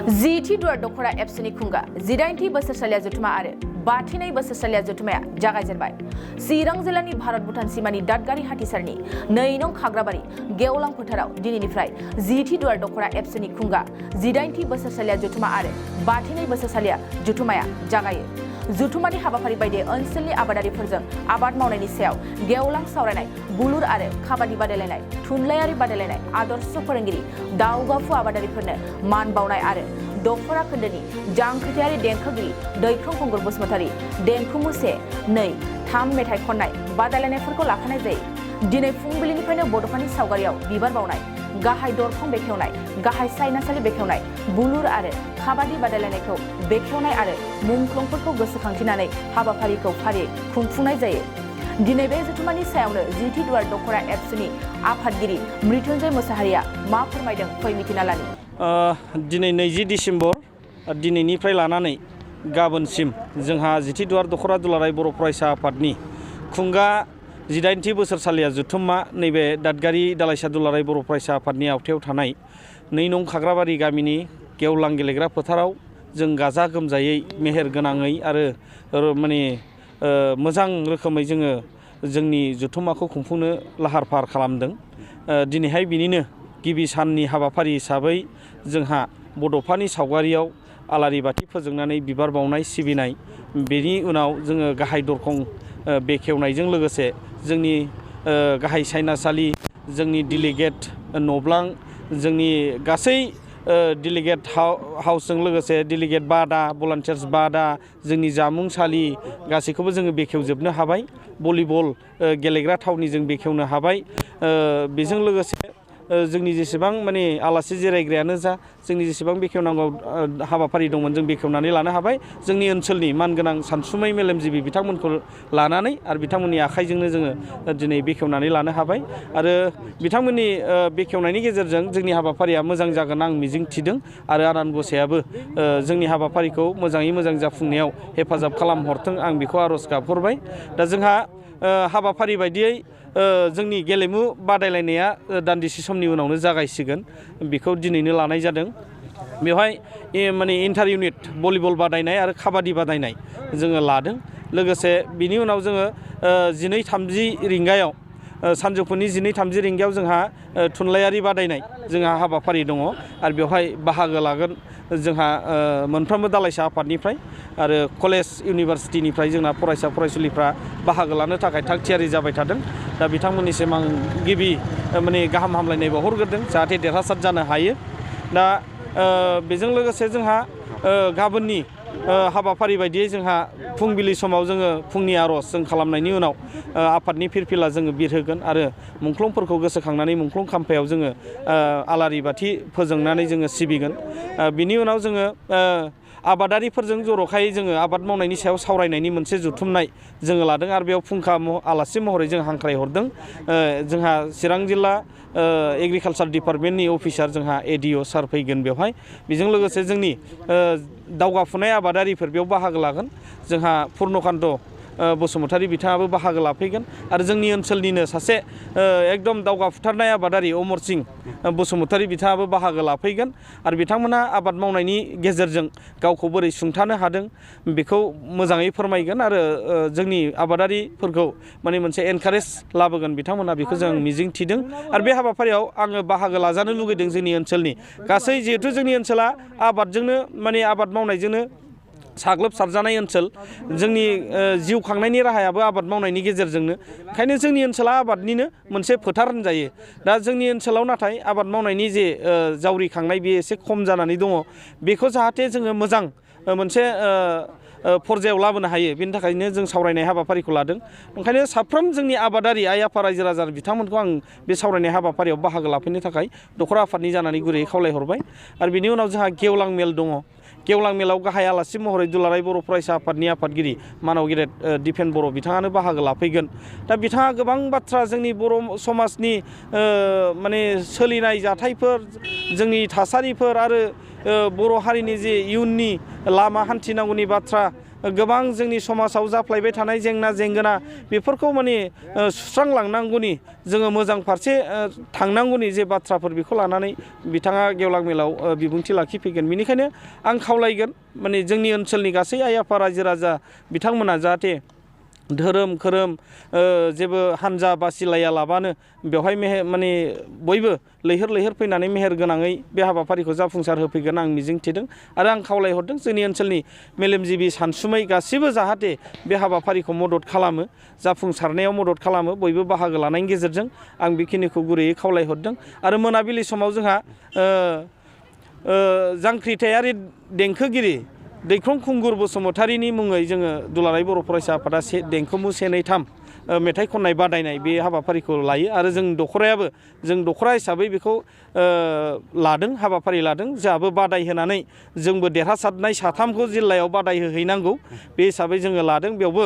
जीथि दुआर दख'रा एबसुनि खुंगा 18थि बोसोरसालिया जथुमा आरो 5थि बोसोरसालिया जथुमाया जागायजेनबाय। चिरां जिल्लानि भारत भुटान सिमानि दादगारि हाथिसारनि 2 नं खाग्राबारि गेवलां फोथाराव दिनैनिफ्राय जीथि दुआर दख'रा एबसुनि खुंगा 18थि बोसोरसालिया जथुमा आरो 5थि बोसोरसालिया जथुमाया जागायो। जुथुमानि हाबाफारि बायदियै ओनसोलनि आबादारिफोरजों आबाद मावनायनि सायाव गेवलां सावरायनाय, बुलुर आरो काबादि बादायलायनाय, थुनलाइयारि बादायलायनाय, आदर्श फोरोंगिरि, दावगाफु आबादारिफोरनो मान बावनाय आरो दख'रा खोन्दोनि जांख्रिथायारि देंखोगिरि दैख्रं खुंगुर बसुमतारी देंखोमु 1-2-3 मेथाइ खननाय बादायलायनायफोरखौ लाफानाय जायो। दिनै फुंबिलिनिफ्रायनो बड'फानि सावगारियाव बिबार बावनाय, गाहाय दरखं बेखेवनाय, गाहाय सायनासालि बेखेवनाय, बुलुर आरो काबादि बादायलायनायखौ बेखेवनाय आरो मुंख्लंफोरखौ गोसोखांथिनानै हाबाफारिखौ फारियै खुंफुंनाय जायो। दिनै बे जथुमानि सायावनो जीथि दुआर दख'रा एबसुनि आफादगिरि मृत्युंजय मोसाहारिया मा फोरमायदों फै मिथिना लानि। दिनै 20 डिसेम्बर दिनैनिफ्राय लानानै गाबोनसिम जोंहा जीथि दुआर दख'रा दुलाराय बर' फरायसा आफादनि खुंगा 18थि बोसोरसालिया जथुम्मा नैबे दादगारि दालाइसा दुलाराय बर' फरायसा आफादनि आवथायाव थानाय 2 नं खाग्राबारि गामिनि गेवलां गेलेग्रा फोथाराव जों गाजा गोमजायै मेहेर गोनाङै आरो मोजां रोखोमै जोङो जोंनि जथुम्माखौ खुंफुंनो लाहार फाहार खालामदों। दिनैहाय बिनिनो गिबि साननि हाबाफारि हिसाबै जोंहा बड'फानि सावगारियाव आलारि बाथि फोजोंनानै बिबार बावनाय सिबिनाय, बेनि उनाव जोङो गाहाय दरखं बेखेवनायजों लोगोसे जोंनि गाहाय सायनासालि, जोंनि डेलिगेट न'ब्लां, जोंनि गासै डेलिगेट हाउसजों लोगोसे डेलिगेट बादा, भलान्टियार्स बादा, जोंनि जामुंसालि गासैखौबो जोङो बेखेवजोबनो हाबाय। भलिबल गेलेग्रा थावनि जों बेखेवनो हाबाय। बेजों लोगोसे जोंनि जेसेबां आलासि जिरायग्रायानो जा, जोंनि जेसेबां बेखेवनांगौ हाबाफारि दंमोन जों बेखेवनानै लानो हाबाय। जोंनि ओनसोलनि मानगोनां सानसुमै मेलेमजिबि बिथांमोनखौ लानानै आरो बिथांमोननि आखाइजोंनो जोङो दिनै बेखेवनानै लानो हाबाय आरो बिथांमोननि बेखेवनायनि गेजेरजों जोंनि हाबाफारिया मोजां जागोन आं मिजिं थिदों आरो आनान गसायाबो जोंनि हाबाफारिखौ मोजाङै मोजां जाफुंनायाव हेफाजाब खालामहरथों आं बेखौ आर'ज गाबहरबाय। दा जोंहा हाबाफारि बायदियै जोंनि गेलेमु बादायलायनाया दान्दिसे समनि उनावनो जागायसिगोन। बेखौ दिनैनो लानाय जादों। बेवहाय इन्टार इउनिट भलिबल बादायनाय आरो काबादि बादायनाय जोङो लादों। लोगोसे बिनि उनाव जोङो 12:30 रिंगायाव सानजौफुनि 12:30 रिंगायाव जोंहा थुनलाइयारि बादायनाय जोंहा हाबाफारि दङ आरो बेवहाय बाहागो लागोन जोंहा मोनफ्रोमबो दालाइसा आफादनिफ्राय आरो कलेज इउनिभारसिटिनिफ्राय जोंना फरायसा फरायसुलिफ्रा बाहागो लानो थाखाय थाग थियारि जाबाय थादों। दा बिथांमोननिसिम आं गिबि गाहाम हामलायनाय बावहरग्रोदों जाहाथे देरहासार जानो हायो। दा बेजों लोगोसे जोंहा गाबोननि हाबाफारि बायदियै जोंहा फुंबिलि समाव जोङो फुंनि आर'ज जों खालामनायनि उनाव आफादनि फिरफिला जोङो बिरहोगोन आरो मुंख्लंफोरखौ गोसोखांनानै मुंख्लं खाम्फायाव जोङो आलारि बाथि फोजोंनानै जोङो सिबिगोन। बिनि उनाव जोङो आबादारिफोरजों जर'खायै जोङो आबाद मावनायनि सायाव सावरायनायनि मोनसे जुथुमनाय जोङो लादों आरो बेयाव फुंखा आलासि महरै जों हांख्रायहरदों। जोंहा चिरां जिल्ला एग्रिकालसार डिपार्टमेन्टनि अफिसार जोंहा एडिअ सार फैगोन बेवहाय। बेजों लोगोसे जोंनि दावगाफुनाय आबादारिफोर बेयाव बाहागो लागोन। जोंहा पुर्नकान्त बसुमतारी बिथाङाबो बाहागो लाफैगोन आरो जोंनि ओनसोलनिनो सासे एकदम दावगाफुथारनाय आबादारि अमर सिं बसुमतारी बिथाङाबो बाहागो लाफैगोन आरो बिथांमोना आबाद मावनायनि गेजेरजों गावखौ बोरै सुंथानो हादों बेखौ मोजाङै फोरमायगोन आरो जोंनि आबादारिफोरखौ मोनसे एनकारेज लाबोगोन बिथांमोना, बेखौ जों मिजिं थिदों। आरो बे हाबाफारियाव आङो बाहागो लाजानो लुगैदों जोंनि ओनसोलनि गासै, जिहेथु जोंनि ओनसोला आबादजोंनो आबाद मावनायजोंनो साग्लोबसारजानाय ओनसोल, जोंनि जिउ खांनायनि राहायाबो आबाद मावनायनि गेजेरजोंनो, ओंखायनो जोंनि ओनसोला आबादनिनो मोनसे फोथार होनजायो। दा जोंनि ओनसोलाव नाथाय आबाद मावनायनि जे जावरिखांनाय बे एसे खम जानानै दङ। बेखौ जाहाथे जोङो मोजां मोनसे पर्यायाव लाबोनो हायो, बेनि थाखायनो जों सावरायनाय हाबाफारिखौ लादों। ओंखायनो साफ्रोम जोंनि आबादारि आइ आफा रायजो राजा बिथांमोनखौ आं बे सावरायनाय हाबाफारियाव बाहागो लाफैनो थाखाय दख'रा आफादनि जानानै गुरैयै खावलायहरबाय। आरो बिनि उनाव जोंहा गेवलां मेल दङ। गेवलां मेलाव गाहाय आलासि महरै दुलाराय बर' फरायसा आफादनि आफादगिरि मानाव गेदेर दिपेन बर' बिथाङानो बाहागो लाफैगोन। दा बिथाङा गोबां बाथ्रा जोंनि बर' समाजनि सोलिनाय जाथायफोर, जोंनि थासारिफोर आरो बर' हारिनि जे इयुननि लामा हान्थिनांगौनि बाथ्रा गोबां जोंनि समाजाव जाफ्लायबाय थानाय जेंना जेंगोना बेफोरखौ माने सुस्रांलांनांगौनि जोङो मोजां फारसे थांनांगौनि जे बाथ्राफोर बेखौ लानानै बिथाङा गेवलां मेलाव बिबुंथि लाखिफैगोन। बेनिखायनो आं खावलायगोन माने जोंनि ओनसोलनि गासै आइ आफा रायजो राजा बिथांमोना जाहाथे धोरोम खोरोम जेबो हानजा बासिलाया लाबानो बेवहाय माने बयबो लैहोर लैहोर फैनानै मेहेर गोनाङै बे हाबाफारिखौ जाफुंसार होफैगोन आं मिजिंथिदों आरो आं खावलायहरदों जोंनि ओनसोलनि मेलेमजिबि सानसुमै गासिबो जाहाथे बे हाबाफारिखौ मदद खालामो, जाफुंसारनायाव मदद खालामो, बयबो बाहागो लानायनि गेजेरजों आं बेखिनिखौ गुरैयै खावलायहरदों। आरो मोनाबिलि समाव जोंहा जांख्रिथायारि देंखोगिरि दैख्रं खुंगुर बसुमतारिनि मुङै जोङो दुलाराय बर' फरायसा आफादा देंखोमु 1, 2, 3 मेथाइ खननाय बादायनाय बे हाबाफारिखौ लायो आरो जों दख'रा हिसाबै बेखौ लादों, हाबाफारि लादों। जोंहाबो बादाय होनानै जोंबो देरहासारनाय साथामखौ जिल्लायाव बादाय होहैनांगौ बे हिसाबै जोङो लादों। बेयावबो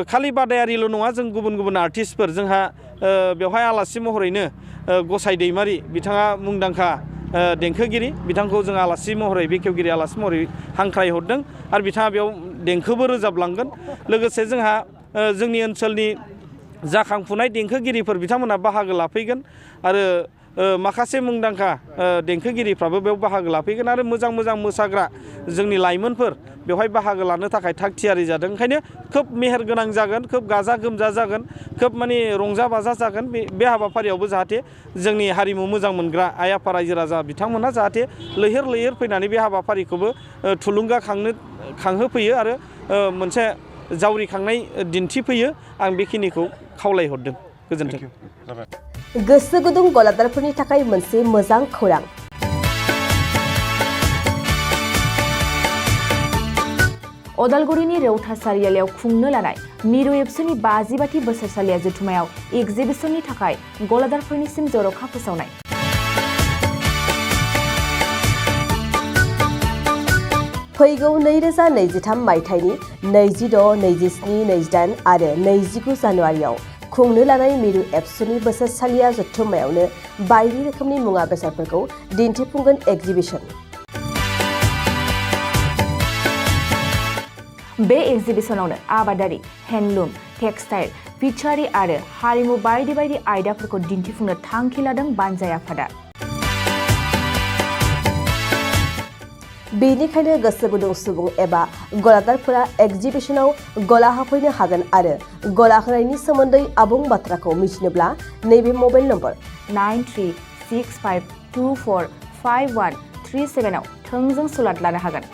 खालि बादायारिल' नङा, जों गुबुन गुबुन आर्टिस्टफोर जोंहा बेवहाय आलासि महरैनो गसाइ दैमारि बिथाङा मुंदांखा देंखोगिरि, बिथांखौ जों आलासि महरै बेखेवगिरि आलासि महरै हांख्रायहरदों आरो बिथाङा बेयाव देंखोबो रोजाबलांगोन। लोगोसे जोंहा जोंनि ओनसोलनि जाखांफुनाय देंखोगिरिफोर बिथांमोना बाहागो लाफैगोन आरो माखासे मुंदांखा देंखोगिरिफ्राबो बेयाव बाहागो लाफैगोन आरो मोजां मोजां मोसाग्रा जोंनि लाइमोनफोर बेवहाय बाहागो लानो थाखाय थाग थियारि जादों। ओंखायनो खोब मेहेर गोनां जागोन, खोब गाजा गोमजा जागोन, खोब माने रंजा बाजा जागोन। बे हाबाफारियावबो जाहाथे जोंनि हारिमु मोजां मोनग्रा आइ आफा रायजो राजा बिथांमोना जाहाथे लैहोर लैहोर फैनानै बे हाबाफारिखौबो खांहोफैयो आरो मोनसे जावरिखांनाय दिन्थिफैयो। आं बेखिनिखौ खावलायहरदों। गोजोन्थों। गोसो गुदुं गलादारफोरनि थाखाय मोनसे मोजां खौरां। अदालगुरिनि रेवथा सारियालियाव खुंनो लानाय मिरु एबसुनि 50 बोसोरसालिया जथुमायाव एगजिबिसननि थाखाय गलादारफोरनिसिम जर'खा फोसावनाय। फैगौ 2023 मायथाइनि 26, 27, 28 आरो 29 जानुवारियाव खुंनो लानाय मिरु एबसुनि बोसोरसालिया जथुम्मायावनो बायदि रोखोमनि मुवा बेसादफोरखौ दिन्थिफुंगोन एगजिबिसन। बे एगजिबिसनावनो आबादारि, हेन्डलुम, टेक्सटाइल, फिचारि आरो हारिमु बायदि बायदि आयदाफोरखौ दिन्थिफुंनो थांखि लादों बानजाय आफादा। बेनिखायनो गोसो गुदुं सुबुं एबा गलादारफोरा एगजिबिसनाव गला होफैनो हागोन आरो गला होनायनि सोमोन्दै आबुं बाथ्राखौ मिथिनोब्ला नैबे मबाइल नम्बर 9365245137 आव थोंजों सुलाद लानो हागोन।